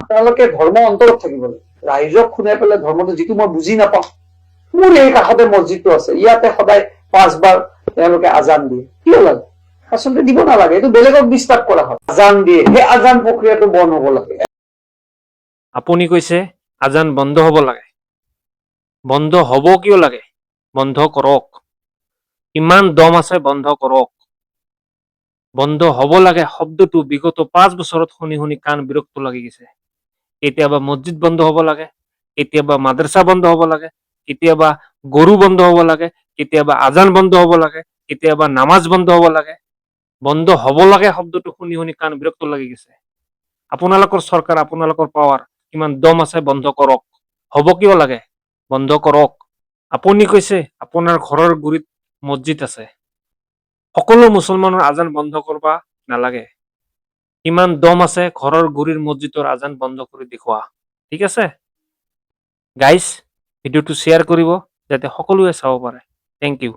আপোনালোকে ধৰ্ম অন্তৰত থাকিব লাগে। ৰাইজক শুনাই পেলাই ধৰ্মটো যিটো মই বুজি নাপাওঁ। মোৰ এই কাষতে মছজিদটো আছে, ইয়াতে সদায় পাঁচবাৰ তেওঁলোকে আজান দিয়ে। কিয় লাগে? আচলতে দিব নালাগে। এইটো বেলেগক ডিষ্টাৰ্ব কৰা হয়। আজান দিয়ে, সেই আজান প্ৰক্ৰিয়াটো বন্ধ হ'ব লাগে। আপুনি কৈছে আজান বন্ধ হ'ব লাগে। বন্ধ হ'ব কিয় লাগে? বন্ধ কৰক। ইমান দম আছে, বন্ধ কৰক। বন্ধ হ'ব লাগে শব্দটো বিগত 5 বছৰত শুনি শুনি কাণ বিৰক্ত লাগি গৈছে। কেতিয়াবা মছজিদ বন্ধ হ'ব লাগে, কেতিয়াবা মাদ্ৰাছা বন্ধ হ'ব লাগে, কেতিয়াবা গৰু বন্ধ হ'ব লাগে, কেতিয়াবা আজান বন্ধ হ'ব লাগে, কেতিয়াবা নামাজ বন্ধ হ'ব লাগে। বন্ধ হ'ব লাগে শব্দটো শুনি শুনি কাণ বিৰক্ত লাগি গৈছে। আপোনালোকৰ চৰকাৰ, আপোনালোকৰ পাৱাৰ, কিমান দম আছে বন্ধ কৰক। হ'ব কিয় লাগে? বন্ধ কৰক। আপুনি কৈছে আপোনাৰ ঘৰৰ গুৰিত মছজিদ আছে। সকলো মুছলমানৰ আজান বন্ধ কৰবা নালাগে। কিমান দম আছে, ঘৰৰ গুৰিৰ মছজিদৰ আজান বন্ধ কৰি দেখুওৱা। ঠিক আছে গাইজ, ভিডিঅ'টো শ্বেয়াৰ কৰিব যাতে সকলোৱে চাব পাৰে। Thank U.